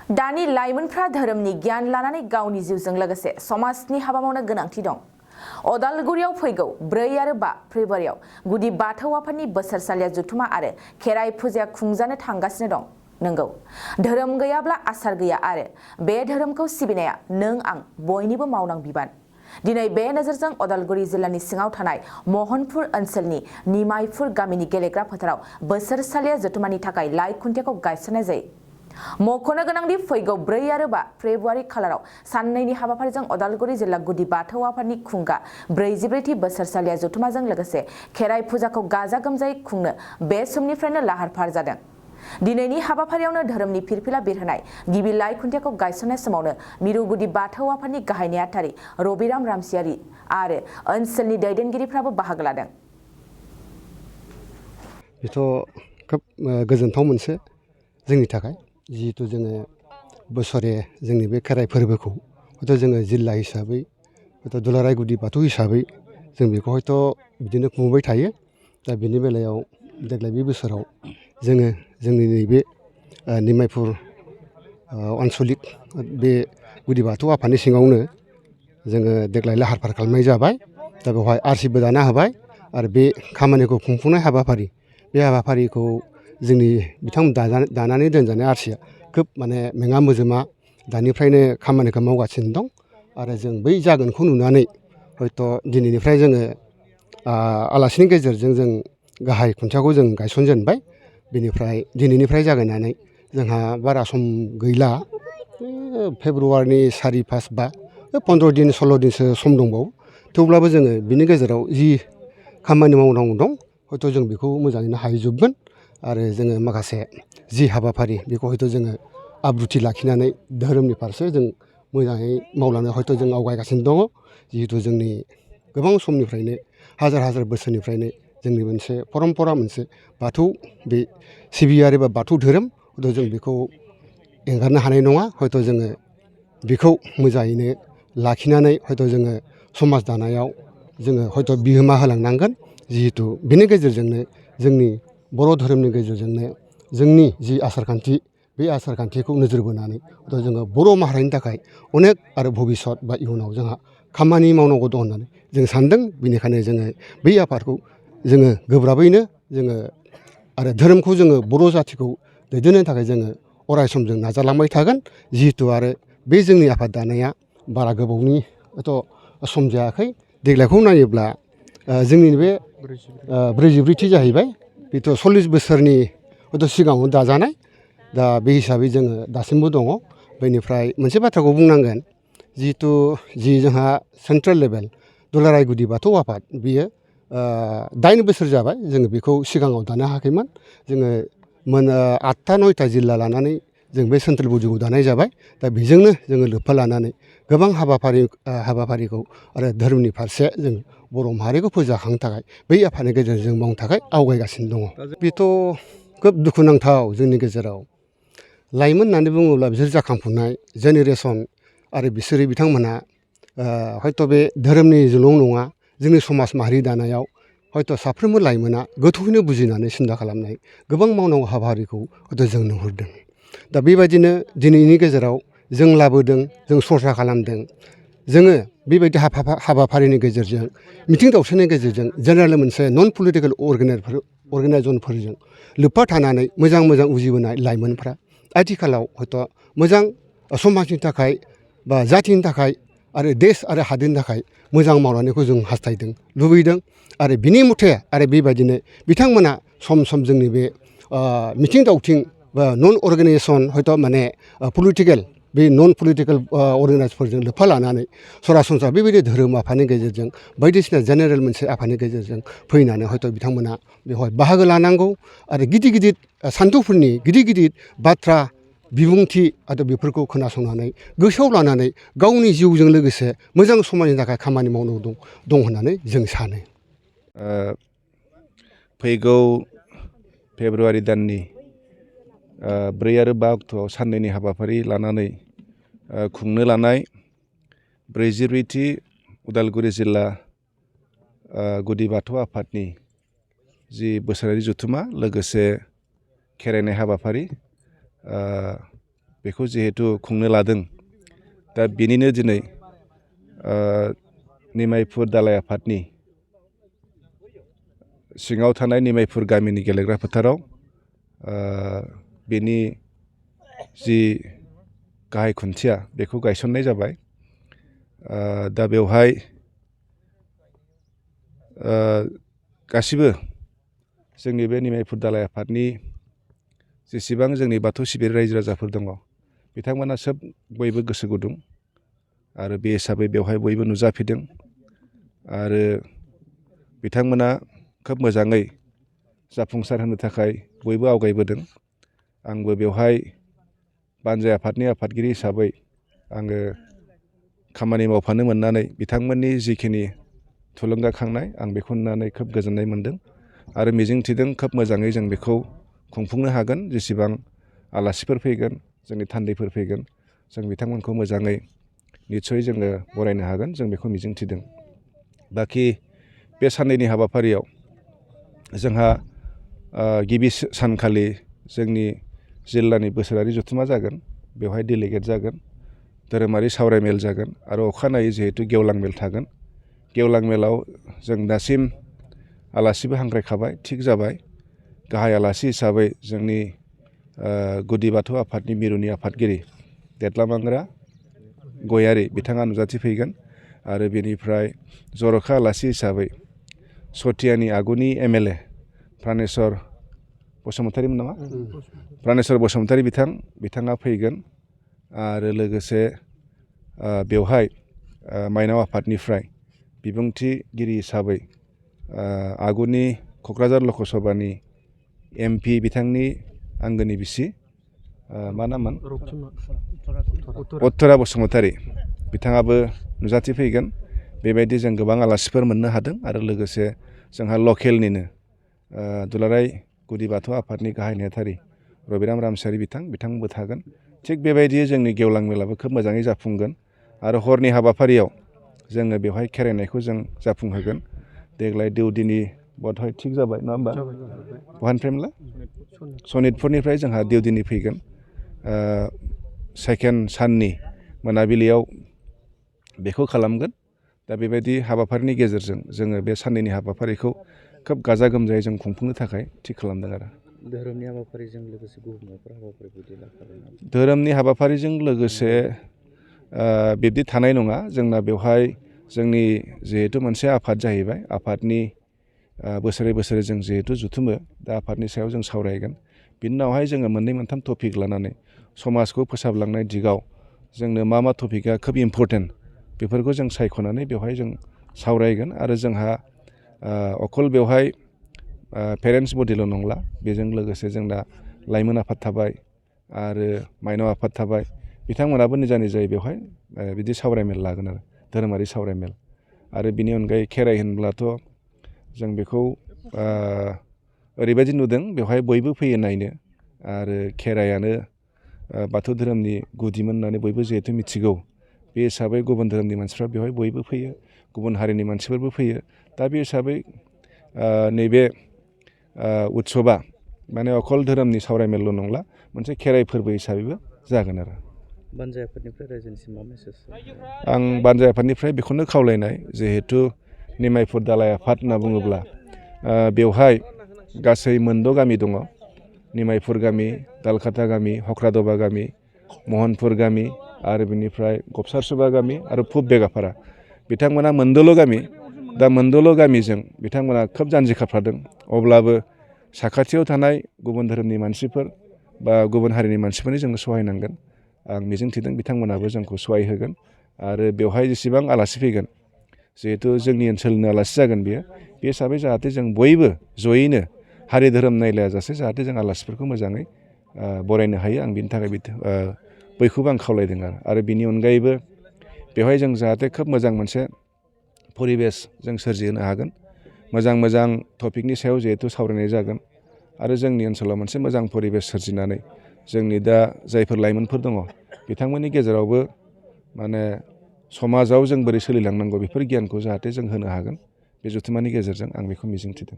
दानि लाइमोनफ्रा धोरोमनि गियान लानानै गावनि जिउजों लोगोसे समाजनि हाबा मावनो गोनांथि दं। अदालगुरियाव फैगौ 4 आरो 5 फेब्रुवारियाव गुदि बाथौ आफादनि बोसोरसालिया जथुमा आरो खेराइ फुजाया खुंजानो थांगासिनो दं। नंगौ, धोरोम गैयाब्ला आसार गैया आरो बे धोरोमखौ सिबिनाया नों आं बयनिबो मावनां बिबान। दिनै बे नोजोरजों अदालगुरि जिल्लानि सिङाव थानाय महनपुर ओनसोलनि निमायपुर गामिनि गेलेग्रा फोथाराव बोसोरसालिया जथुमानि थाखाय लाइ खुन्थियाखौ गायसननाय जायो। मख'नो गोनांदि फैगौ 4 आरो 5 फेब्रुवारि खालाराव साननैनि हाबाफारिजों अदालगुरि जिल्ला गुदि बाथौ आफादनि खुंगा 44थि बोसोरसालिया जथुमाजों लोगोसे खेराइ फुजाखौ गाजा गोमजायै खुंनो बे समनिफ्रायनो लाहार फाहार जादों। दिनैनि हाबाफारियावनो धोरोमनि फिरफिला बिरहोनाय गिबि लाइ खुन्थियाखौ गायसननाय समावनो मिरु गुदि बाथौ आफादनि गाहाय नेहाथारि रबिराम रामसियारि आरो ओनसोलनि दैदेनगिरिफ्राबो बाहागो लादों। बेथ' खोब गोजोनथाव मोनसे जोंनि थाखाय, जिहेतु जोङो बोसोरे जोंनि बे खेराइ फोरबोखौ हयथ' जोङो जिल्ला हिसाबै हयथ' दुलाराय गुदि बाथौ हिसाबै जों बेखौ हयथ' बिदिनो खुंबाय थायो। दा बेनि बेलायाव देग्लाय बे बोसोराव जोङो जोंनि नैबे निमायपुर आनसलिक बे गुदि बाथौ आफादनि सिङावनो जोङो देग्लाय लाहार फाहार खालामनाय जाबाय। दा बेवहाय आरसिबो दाना होबाय आरो बे खामानिखौ खुंफुंनाय हाबाफारि, बे हाबाफारिखौ जोंनि बिथांमोन दानानै दोनजानाय आरसिया खोब माने मेङा मोजोमा दानिफ्रायनो खामानिखौ मावगासिनो दं आरो जों बै जागोनखौ नुनानै हयथ' दिनैनिफ्राय जोङो आलासिनि गेजेरजों जों गाहाय खुन्थियाखौ जों गायसनजेनबाय। बेनिफ्राय दिनैनिफ्राय जागायनानै जोंहा बारा सम गैला, फेब्रुवारिनि 4, 5, 5 15 दिन 16 दिनसो सम दंबावो। थेवब्लाबो जोङो बिनि गेजेराव जि खामानि मावनांगौ दं हयथ' जों बेखौ मोजाङैनो हाहैजोबगोन आरो जोङो माखासे जि हाबाफारि बेखौ हयथ' जोङो आब्रुथि लाखिनानै धोरोमनि फारसे जों मोजाङै मावलांनो हयथ' जों आवगायगासिनो दङ। जिहेतु जोंनि गोबां समनिफ्रायनो हाजार बोसोरनिफ्रायनो जोंनि मोनसे परम्परा, मोनसे बाथौ बे सिबियारि बा बाथौ धोरोम, हयथ' जों बेखौ एंगारनो हानाय नङा। हयथ' जोङो बेखौ मोजाङैनो लाखिनानै हयथ' जोङो समाज दानायाव जोङो हयथ' बिहोमा होलांनांगोन। जिहेतु बेनि गेजेरजोंनो जोंनि बर' धोरोमनि गेजेरजोंनो जोंनि जि आसारखान्थि, बे आसारखान्थिखौ नोजोर बोनानै हयथ' जोङो बर' माहारिनि थाखाय अनेक आरो भबिसत बा इयुनाव जोंहा खामानि मावनांगौ दं होननानै जों सानदों। बेनिखायनो जोङो बै आफादखौ जोङो गोब्राबैनो जोङो आरो धोरोमखौ जोङो बर' जाथिखौ दैदेननो थाखाय जोङो अराय सम जों नाजालांबाय थागोन। जिहेतु आरो बे जोंनि आफाद दानाया बारा गोबावनि हयथ' सम जायाखै। देग्लायखौ नायोब्ला जोंनि बे 44थि जाहैबाय। बेथ' 40 बोसोरनि हयथ' सिगाङावनो दाजानाय। दा बे हिसाबै जोङो दासिमबो दङ। बेनिफ्राय मोनसे बाथ्राखौ बुंनांगोन, जिहेतु जि जोंहा सेन्ट्रेल लेभेल दुलाराय गुदि बाथौ आफाद, बियो 8 बोसोर जाबाय। जोङो बेखौ सिगाङाव दानो हायाखैमोन। जोङो 8टा 9टा जिल्ला लानानै जों बे सेन्ट्रेल बडिखौ दानाय जाबाय। दा बेजोंनो जोङो लोब्बा लानानै गोबां हाबाफारिखौ आरो धोरोमनि फारसे जों बर' माहारिखौ फोजाखांनो थाखाय बै आफादनि गेजेरजों जों मावनो थाखाय आवगायगासिनो दङ। बेथ' खोब दुखुनांथाव जोंनि गेजेराव। लाइमोन होननानै बुङोब्ला बिसोर जाखांफुनाय जेनेरेसन आरो बिसोरो बिथांमोनहा हयथ' बे धोरोमनिल' नङा, जोंनि समाज माहारि दानायाव हयथ' साफ्रोमबो लाइमोना गोथौयैनो बुजिनानै सिन्था खालामनाय गोबां मावनांगौ हाबाफारिखौ हयथ' जों नुहुरदों। दा बेबायदिनो दिनैनि गेजेराव जों लाबोदों, जों सरसा खालामदों। जोङो बेबायदि हाबाफारिनि गेजेरजों, मिथिं दावथिंनि गेजेरजों जेनेरेल मोनसे नन पलिटिकेल अर्गेनाइजेसनफोरजों लोब्बा थानानै मोजां उजिबोनाय लाइमोनफ्रा आथिखालाव हयथ' मोजां समाजनि थाखाय बा जाथिनि थाखाय आरो देश आरो हादोरनि थाखाय मोजां मावलांनायखौ जों हास्थायदों, लुबैदों। आरो बिनि मथे आरो बेबायदिनो बिथांमोना सम जोंनि बे मिथिं दावथिं बा नन अर्गेनाइजेसन हयथ' माने पलिटिकेल, बे नन पलिटिकेल अर्गेनाइजेसनफोरजों लोब्बा लानानै सरासनस्रा बेबायदि धोरोम आफादनि गेजेरजों बायदिसिना जेनेरेल मोनसे आफादनि गेजेरजों फैनानै हयथ' बिथांमोना बेवहाय बाहागो लानांगौ आरो गिदिर सान्थौफोरनि गिदिर बाथ्रा बिबुंथि आरो बेफोरखौ खोनासंनानै गोसोआव लानानै गावनि जिउजों लोगोसे मोजां समाजनि थाखाय खामानि मावनांगौ दं होननानै जों सानो। फैगौ फेब्रुवारि दाननि 4 आरो 5 अक्ट'आव साननैनि हाबाफारि लानानै खुंनो लानाय 44थि उदालगुरि जिल्ला गुदि बाथौ आफादनि जि बोसोरारि जथुमा लोगोसे खेराइनाय हाबाफारि बेखौ जिहेथु खुंनो लादों दा बेनिनो दिनै निमायफुर दालाइ आफादनि सिङाव थानाय निमायफुर गामिनि गेलेग्रा फोथाराव बेनि जि गाहाय खुन्थिया बेखौ गायसननाय जाबाय। दा बेवहाय गासिबो जोंनि बे निमायफुर दालाइ आफादनि जेसेबां जोंनि बाथौ सिबियारि रायजो राजाफोर दङ बिथांमोना सोब बयबो गोसो गुदुं आरो बे हिसाबै बेवहाय बयबो नुजाफैदों आरो बिथांमोना खोब मोजाङै जाफुंसार होनो थाखाय बयबो आवगायबोदों। आंबो बेवहाय बानजाय आफादनि आफादगिरि हिसाबै आङो खामानि मावफानो मोननानै बिथांमोननि जिखिनि थुलुंगाखांनाय आं बेखौ नुनानै खोब गोजोननाय मोनदों आरो मिजिंथिदों खोब मोजाङै जों बेखौ खुंफुंनो हागोन। जेसेबां आलासिफोर फैगोन जोंनि थान्दैफोर फैगोन जों बिथांमोनखौ मोजाङै निस्सय जोङो बरायनो हागोन जों बेखौ मिजिंथिदों। बाखि बे साननैनि हाबाफारियाव जोंहा गिबि सानखालि जोंनि जिल्लानि बोसोरारि जथुम्मा जागोन। बेवहाय डेलिगेट जागोन, धोरोमारि सावरायमेल जागोन आरो अखानायै जिहेथु गेवलां मेल थागोन। गेवलां मेलाव जों दासिम आलासिबो हांख्रायखाबाय, थिग जाबाय। गाहाय आलासि हिसाबै जोंनि गुदि बाथौ आफादनि मिरुनि आफादगिरि देदलामांग्रा गयारि बिथाङा नुजाथिफैगोन आरो बेनिफ्राय जर'खा आलासि हिसाबै सथियानि आगुनि MLA प्रानेस्वर बसुमतारीमोन नामा? प्रानेस्वर बसुमतारी बिथाङा फैगोन आरो लोगोसे बेवहाय माइनाव आफादनिफ्राय बिबुंथिगिरि हिसाबै आगुनि क'क्राझार लकसभानि MP बिथांनि आंगोनि बिसि मा नाममोन? उत्तरा बसुमतारी बिथाङाबो नुजाथिफैगोन। बेबायदि जों गोबां आलासिफोर मोननो हादों आरो लोगोसे जोंहा लकेलनिनो दुलाराय गुदि बाथौ आफादनि गाहाय नेहाथारि रबिराम रामसियारि बिथांबो थागोन। थिग बेबायदियै जोंनि गेवलां मेलाबो खोब मोजाङै जाफुंगोन आरो हरनि हाबाफारियाव जोङो बेवहाय खेराइनायखौ जों जाफुंहोगोन। देग्लाय देवदिनि बधय थिग जाबाय नङा होमबा? बहानिफ्रायमोनलाय? सनितपुरनिफ्राय जोंहा देवदिनि फैगोन। सेकेन्ड साननि मोनाबिलियाव बेखौ खालामगोन। दा बेबायदि हाबाफारिनि गेजेरजों जोङो बे साननैनि हाबाफारिखौ खोब गाजा गोमजायै जों खुंफुंनो थाखाय थिग खालामदों आरो। धोरोमनि हाबाफारिजों लोगोसे गुबुन माबाफोर हाबाफारिफोर लाफादों? धोरोमनि हाबाफारिजों लोगोसे बिब्दि थानाय नङा। जोंना बेवहाय जोंनि जिहेथु मोनसे आफाद जाहैबाय, आफादनि बोसोरै बोसोरै जों जिहेथु जुथुमो, दा आफादनि सायाव जों सावरायगोन। बिनि उनावहाय जोङो मोननै मोनथाम टपिक लानानै समाजखौ फोसाबलांनाय दिगाव जोंनो मा मा टपिकआ खोब इम्परटेन्ट बेफोरखौ जों सायख'नानै बेवहाय जों सावरायगोन आरो जोंहा अकल बेवहाय पेरेन्टस बडिल' नंला, बेजों लोगोसे जोंना लाइमोन आफाद थाबाय आरो माइनाव आफाद थाबाय। बिथांमोनाबो निजा निजायै बेवहाय बिदि सावरायमेल लागोन आरो धोरोमारि सावरायमेल। आरो बिनि अनगायै खेराइ होनब्लाथ' जों बेखौ ओरैबायदि नुदों बेवहाय बयबो फैयो नायनो आरो खेराइआनो बाथौ धोरोमनि गुदिमोन होननानै बयबो जिहेथु मिथिगौ। बे हिसाबै गुबुन धोरोमनि मानसिफ्रा बेवहाय बयबो फैयो, गुबुन हारिनि मानसिफोरबो फैयो। दा बे हिसाबै नैबे उत्सबा माने अकल धोरोमनि सावरायमेलल' नंला, मोनसे खेराइ फोरबो हिसाबैबो जागोन आरो। बानजाय आफादनिफ्राय रायजोनिसिम मा मेसेज? आं बानजाय आफादनिफ्राय बेखौनो खावलायनाय, जिहेथु निमायफुर दालाइ आफाद होनना बुङोब्ला बेवहाय गासै मोनद' गामि दङ। निमायफुर गामि, दालखाथा गामि, हख्रादबा गामि, महनपुर गामि आरो बिनिफ्राय गबसारसुबा गामि आरो पुब बेगाफारा। बिथांमोना मोनद'ल' गामि। दा मोनद'ल' गामिजों बिथांमोना खोब जानजि खाफ्रादों। अब्लाबो साखाथियाव थानाय गुबुन धोरोमनि मानसिफोर बा गुबुन हारिनि मानसिफोरनि जोंनो सहाय नांगोन। आं मिजिंथिदों बिथांमोनाबो जोंखौ सहाय होगोन आरो बेवहाय जेसेबां आलासि फैगोन, जिहेथु जोंनि ओनसोलनि आलासि जागोन बेयो, बे हिसाबै जाहाथे जों बयबो जयैनो हारि धोरोम नायलायाजासे जाहाथे जों आलासिफोरखौ मोजाङै बरायनो हायो। आं बिनि थाखाय बयखौबो आं खावलायदों आरो बिनि अनगायैबो बेवहाय जों जाहाथे खोब मोजां मोनसे परिबेस जों सोरजिहोनो हागोन। मोजां मोजां टपिकनि सायाव जिहेथु सावरायनाय जागोन आरो जोंनि ओनसोलाव मोनसे मोजां परिबेस सोरजिनानै जोंनि दा जायफोर लाइमोनफोर दङ बिथांमोननि गेजेरावबो माने समाजाव जों बोरै सोलिलांनांगौ बेफोर गियानखौ जाहाथे जों होनो हागोन। बे जथुम्मानि गेजेरजों आं बेखौ मिजिंथिदों।